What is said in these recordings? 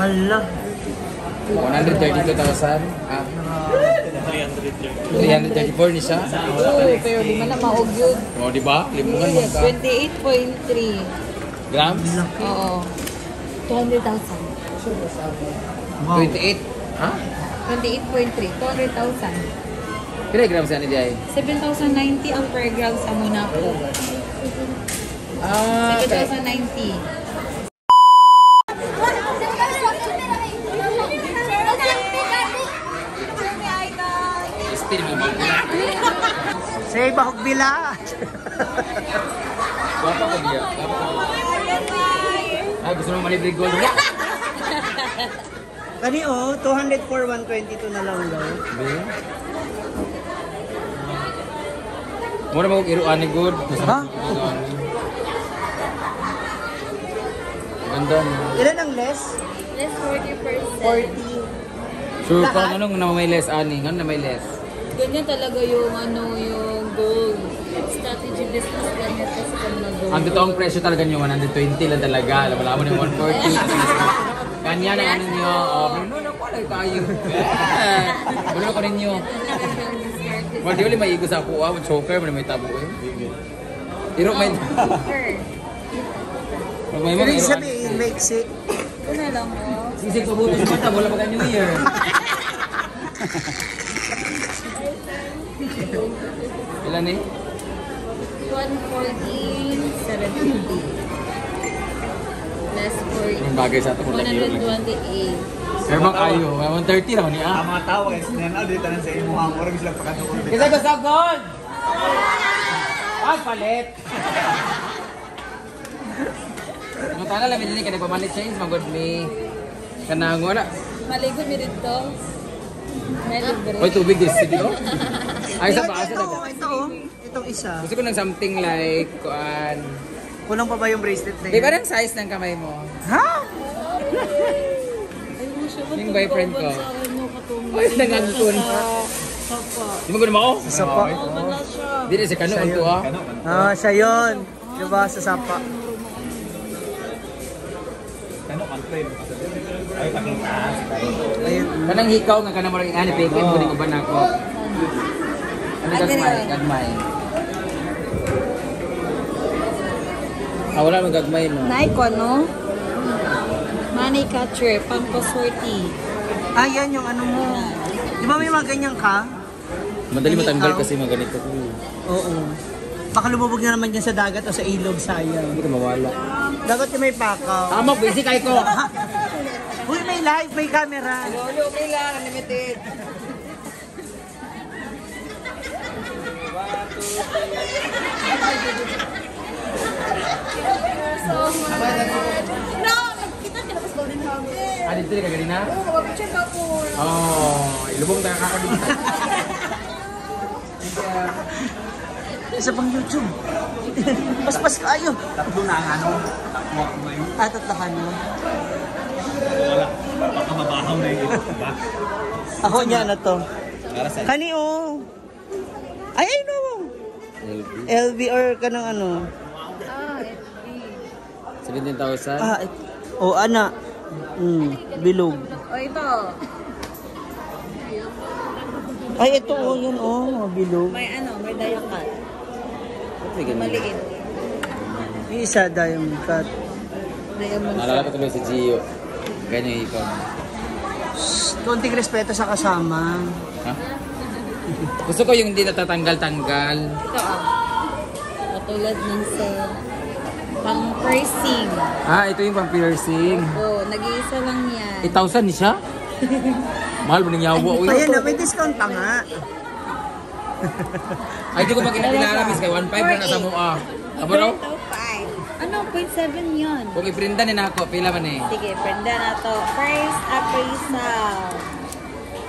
Hala. 132,000. Ah. 334 ni siya. Oo, pero di man na maog yun. O, di ba? Limungan mo ka. 28.3. Grams? Oo. 200,000. Wow. 28. Ha? 28.3. 200,000. Pila grams yan ni Diay? 7,090 ang per gram sa Monaco. Ah, okay. 7,090. Still mo ba? Say, bahog bila. Gwapa ko biya. Gwapa ko biya. Ah, gusto mo malibre gold niya? Kani oh, 204, 122 na lang daw. Be. Mura mo kog iruan ni good. Ha? Ganda no. Ilan ang less? Less 40%. 40. Sure ka Lahat? anong na may less ani? Ngano na may less? Ganyan talaga yung ano, yung goal. Strategy business plan nito sa mga goal. Ang totoong presyo talaga niyo 120 lang talaga. Alam mo yung 140. Kanya na ano niyo. Oh, pero no, nakuha lang tayo. Yeah. Wala ko ninyo. Well, di wala may igo sa ako ah. Choker, wala may tabo eh. Iro may... May mga Ibig iro. sabihin, maiksi. Ito na lang oh. Sisig pabuto sa mata, wala pa New Year. Ilan eh? 114,750. Less 40. Yung bagay sa ato kung lagi lang. 128. Pero bang ayo, 130 naman niya. Ang mga tao kay sinanaw dito tanan sa imuhang murag sila pakaduol. Kasi gusto gold! Ah, palit! Ang tana lang din ka nagpamalit change magod mi. Kanang wala. Maligo mi dito. May libre. Oy, tubig this city oh. Ay sa ba asa Ito, na. ito oh. Itong isa. Gusto ko ng something like kuan. Kulang pa ba yung bracelet na Di yun? ba ang size ng kamay mo? Ha? Yung boyfriend ko. Oy, nangangkon. Di mo gud mao? Sa sapa. Dili sa kano ang tuwa. Ah, siya yun. Diba, sa sapa. Kano man trend. Ay pakita. Ayun. Kanang hikaw nga kanang murag ani peke mo ni uban ako. Ano gagmay, gagmay. Ah, wala man gagmay no. Nike no? Money catcher, pampaswerte. Ah, yan yung ano mo. Di ba may mga ganyan ka? Madali matanggal Hikaw? kasi mga ganito. Oo. Baka lumubog na naman dyan sa dagat o sa ilog, sayang. Hindi ka mawala. Dapat yung may pakaw. Tama, busy kay ko. Uy, may live, may camera. Lolo, okay lang, unlimited. No! Nagkita ka na sa Golden Harvest. Ah, dito ka ganina? Oo, kapapicture ka po. Oh, ilubong tayo kakadito. Isa pang YouTube. Paspas kayo. Tatlo na ang ano. Tatlo ako ngayon. Ah, tatlo ka na. Wala. Baka mabahaw na yung iba. Ako niya na to. Para sa Kani oh. Ay, ay no. LB. LV or kanang ano. Ah, FB. 17,000. Ah, oh, ana. Bilog. O, ito. Ay, ito oh, yun oh, bilog. May ano, may dayakat. Ba't may ganyan? Maliit. Yung isa, diamond cut. Diamond. Naalala ko tuloy si Gio. Ganyan yung ikaw. Shh, konting respeto sa kasama. Ha? Gusto ko yung hindi natatanggal-tanggal. Ito ah. Katulad ng sa pang-piercing. Ah, ito yung pang-piercing. Oh, nag-iisa lang yan. 8,000 ni siya? Mahal mo nang yawa. Uy. Ayan na, may discount pa nga. Ay, di ko magkilala, miss. Kay 1.5 na nasa mo ah. Abo raw? Ano, 0.7 yun. Kung iprinta ni nako, pila man eh. Sige, prenda na to. First appraisal,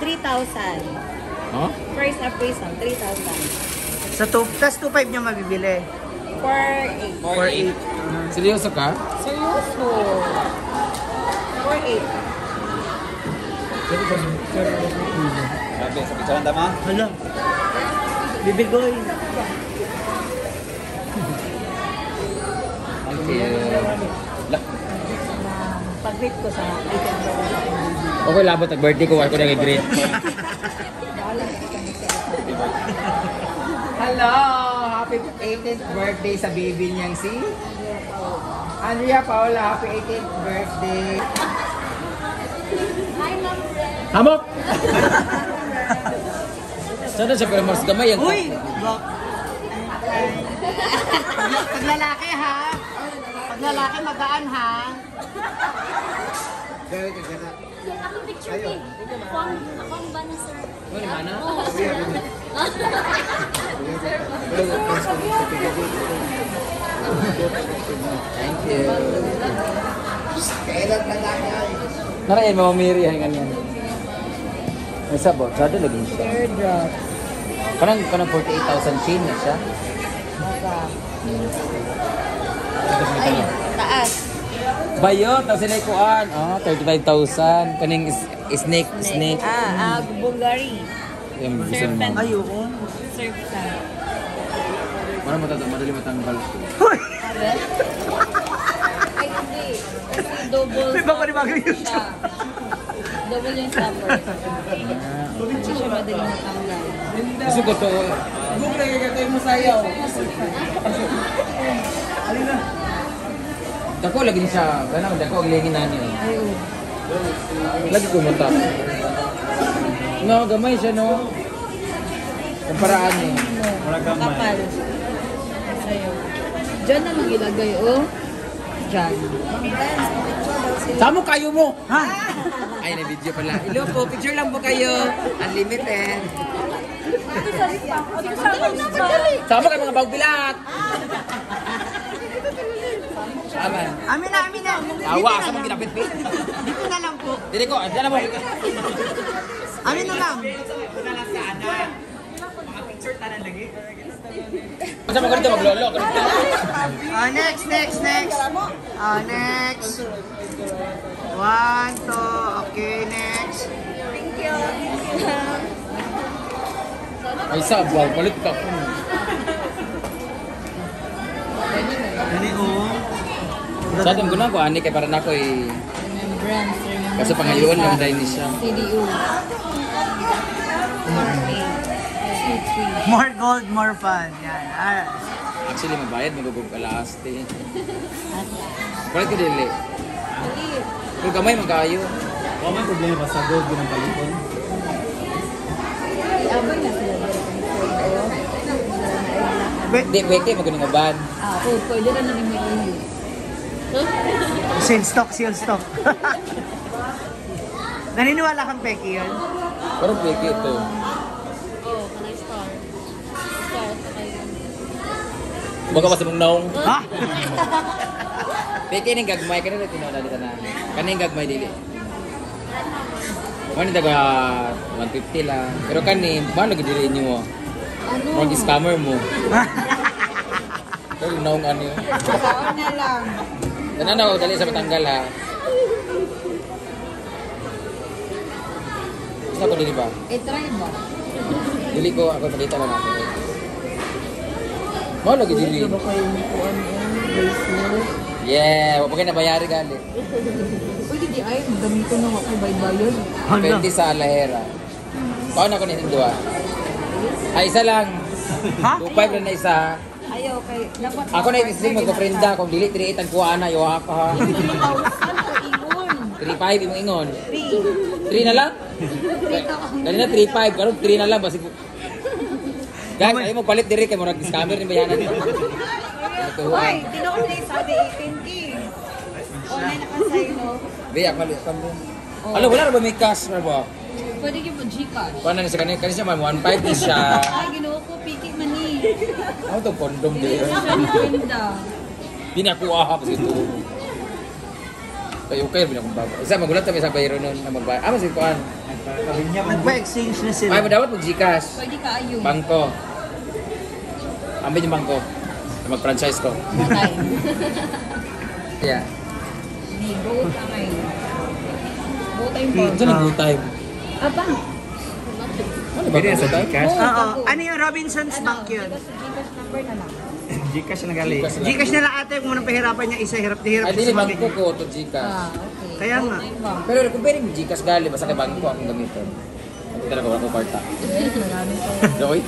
3,000. Oh? First appraisal, 3,000. Sa 2, tas 2.5 niya mabibili. 4,800. 4.8. Seryoso ka? Seryoso. 4,800. Sabi sa picture tama. Hala. Bibigoy. Thank you. Lah. Pag-greet ko sa 18th birthday. Okay, labot ang birthday ko. Wala ko nag-greet. Hello! Happy 18th birthday sa baby niyang si Andrea Paola. Happy 18th birthday! Hi, Ma'am Ren. Hamok! Sana siya pero mas gamay ang Uy! Bok. Pag lalaki ha. Pag lalaki magaan ha. Ako picture eh. Ako ang ba na sir? Ano mana? Oo, sir. Thank you. Narayan, Mama Mary, ay ganyan. May sabot, sada lagi siya. Airdrop. Kanang 48,000 chain na siya. Ay, taas. Bayo, tapos sila ikuan. Ah, 35,000. Kaning snake, snake. Ah, Bulgari. Yung gusto mo. Serpent. Ay, oo. Serpent. Parang madali matanggal. Hoy! Ay, hindi. Kasi double May baka ni Bago yun. siya. Double yung stopper. Hindi siya madaling matanggal. Gusto ko to. Alin na? Dako lagi ni siya. Ganang dako ang lingin na niyo. Ay, oo. Lagi ko mata. No, gamay siya no. Kumparaan eh. Wala gamay. Kapal. Sa'yo. Diyan na lang ilagay, oh. Diyan. Tamo kayo mo! Ha? Ay, na video pala. Hello po, picture lang po kayo. Unlimited. Sama kayo mga bagbilat. Tama. Amin na, amin na. Dito Awa, na sa lang. mga ginapit-pit. Dito na lang po. Dili ko, dala mo. Amin na lang. Sa mga ganito, maglolo. Ganito. Ah, next, next, next. Ah, next. One, two, okay, next. Thank you. Thank you. Ay, sabaw, palit ka. Dali, oh. Sa atong guna ko, ani kay para nako eh. Remembrance. Remembrance. Kaso pangayoon lang dahil ni siya. CDU. 4, 8, 2, 3. More gold, more fun. Yan. Ah. Actually, mabayad, magugog alas. Eh. Palit ka dili. Mali. Kung gamay, magkayo. Wala man problema sa gold yun ang palikon. Iabay na sila. Wait, Di, wait, eh, magaling uban. Ah, oh, pwede na nang i-use. Seal stock, seal stock. Naniniwala kang Peki yun? Parang pwede ito. Oh, kanay star. Star sa kayo. Baka pa sa mong naong. Ha? Pwede ning gagmay, kanina tinuod dito na. Kaning gagmay dili. Mo ni daga 150 lang. Pero kani, ba lagi dili inyo mo? Ano? Murag scammer mo. Pero naong ano yun. Saan na lang. Tanan ako dali sa matanggal ha. Gusto ko dili ba? Eh, try ba? Dili ko ako pakita lang ako. Mo lagi dili. Yeah, wa pa kay nabayari gali. Pwede di ay, gamitin na ako bayad-bayad. Ano? 20 sa Alahera. Paano ako nitong duha? Ay, isa lang. Ha? 2.5 lang na isa. Ayaw, kay, dapat... Ako na itisling magka-prenda. Kung dili, 3.8 ang kuha na. Iwa ka ha. 3,000 ko ingon. 3.5 imong ingon. 3. 3 na lang? Kanina 3.5. Karon 3 na lang. Basig. Guys, ayaw mo palit diri kay murag scammer ni bayanan. Uy, tinuod na yung sabi 18K. Online nakasay, no? Be, ako malit pa mo. Alo, wala ra ba may cash ra ba? Pwede kayo po Gcash. Kuha na ni sa kanina, kanina siya man 1.5 ni siya. Ay, ginoo ko, piki man ni. Ano to condom Dili di? na siya magpinda. Di na kuha ha kasi ito. Kayo kayo bilang bago. Isa magulat kami sa bayro noon na magbayad. Ah, masig kuan. Nagpa-exchange na sila. Ay, mo dapat mag GCash. Pwede ka ayo. Bangko. Ambin yung bangko. Mag-franchise ko. Patay. Yeah. Ni, go time. Go time po. Ito na good time. Aba. Ano ba Pwede go sa time? Gcash. Oo. Ano yung Robinson's Ano, Bank yun? Gcash, Gcash number na lang. Gcash na gali. Gcash lang. Gcash na lang ate, kung anong pahirapan niya, isa hirap na hirap Ay, siya dili sa bangko mga ko to Gcash. Ah, okay. Kaya nga. Pero kung pwede mo Gcash gali, basta kay bangko akong gamiton. Hindi talaga wala ko kwarta. Joy?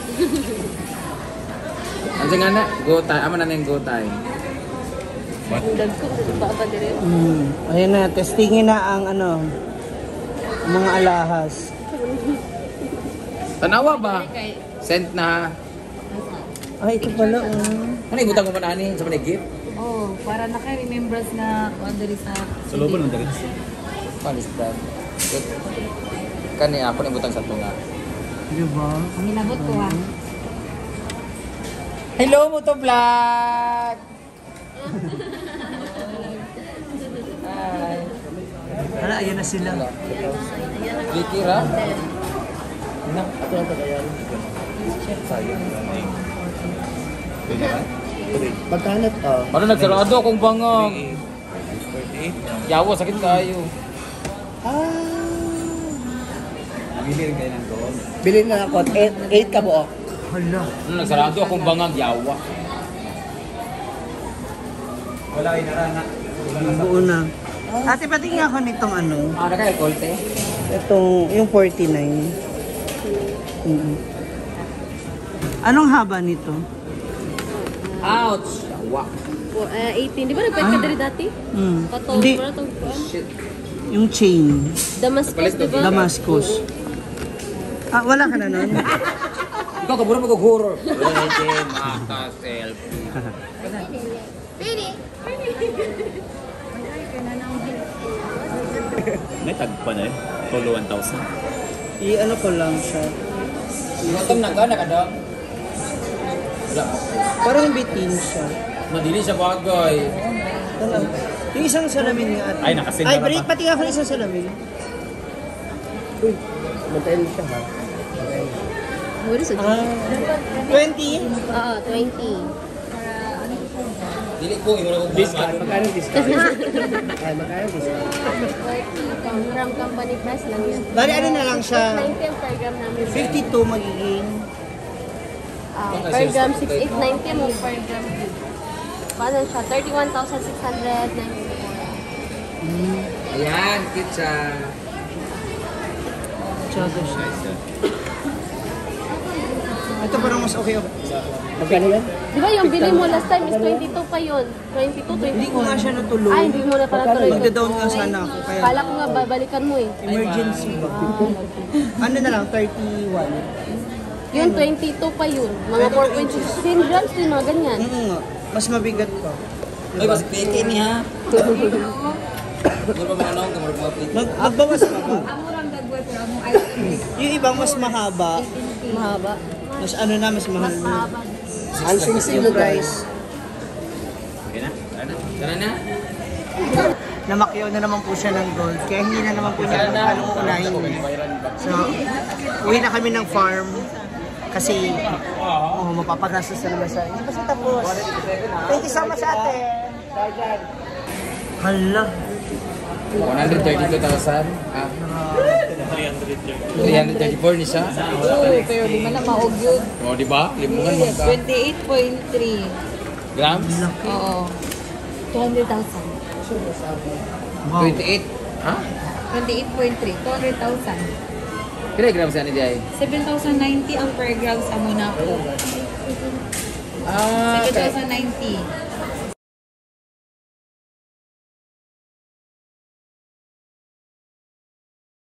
Ang nga na, go time. Amo na na yung go time. Dagko sa baba dire. Ayun na, testingin na ang ano, mga alahas. Tanawa ba? Kay Sent na. Ay, ito pala. Oh. Ano ibutang mo man ani sa mga gift? Oh, para naka-remembrance na kuan diri sa Sa loob ng diretso. Panis ba? Kani ako na ibutang sa tunga. Diba? Ang hinabot ko ha. Hello Moto Vlog! Hi. Hala, ayan na sila. Vicky ra? Na, Ato lang tagayan. Sayang. Pwede ba? Magkano to? Ano nagsarado akong bangag. 48. Yawa, sakit kayo. Ah. Bili rin kayo ng gold. Bilhin na ako. 8 ka buok. Hala. Ano nagsarado akong bangag, yawa. Wala ay narana. Buo na. Ate, patingin ako nitong ano. Ah, naka-alcohol te? Itong, yung 49. Mm. Anong haba nito? Ouch! Yawa. Oh, 18. Di ba nagpwede ka diri dati? Mm. Katong, Hindi, wala tong kuan. Shit. yung chain. Damascus, di ba? Damascus. Ah, wala ka na nun? Ikaw, kaburo mag-horror. Pwede maka-selfie. Pwede. May tag pa na eh. Tolo 1,000. I-ano ko lang siya. Gutom na ka, nakadam. Wala. Parang bitin siya. Madili siya bagay. Wala. Yung isang salamin nga ate. Ay, nakasin Ay, na break, ba? pati ako ng isang salamin. Uy, matayin mo siya ha. What is it? Ah, 20? Oo, 20. Dili ko, imo na kong Discount. Magkano discount? Ay, magkano discount? 40. From company price lang yan. Bali, ano na lang siya? 90 ang per gram namin. 52 magiging. Ah, per gram, 6890 mo per gram. Paano siya? 31,694. Ayan, cute siya. Tsaka siya. Ito parang mas okay. Okay. Magkano yan? Di ba yung bili mo last time is 22 pa yun? 22, 24. Hindi ko nga siya natuloy. Ay, hindi mo na pala tuloy. Magda-down nga sana ako. Kaya Kala ko nga babalikan mo eh. emergency ba? Ano na lang, 31. Yun, 22 pa yun. Mga 4.6 grams din, mga ganyan. Mm nga. Mas mabigat pa. Uy, basta peke niya. Mura pa mga nong, mura pa mga peke. Magbawas pa ba? Amo rang gagawin pero among item is Yung ibang mas mahaba, Mahaba. mas ano na, mas mahal Mas na. mahaba. Ang sing Yung price. Okay na? Tara na. Tara na. Namakyaw na naman po siya ng gold. Kaya hindi na naman po niya alam kung anong uunahin niya. So, uwi na kami ng farm. Kasi, oh, mapapagastos na naman siya. Hindi pa siya tapos. Thank you so much, ate. Hala. 132,000. Ah. 334 ni siya. Oo, pero di man na maog yun. O, di ba? Limungan mo ka. 28.3. Grams? Oo. 200,000. Wow. 28. Ha? 28.3. 200,000. Pila grams yan ni Jai? 7,090 ang per gram sa Monaco. Ah, 7,090.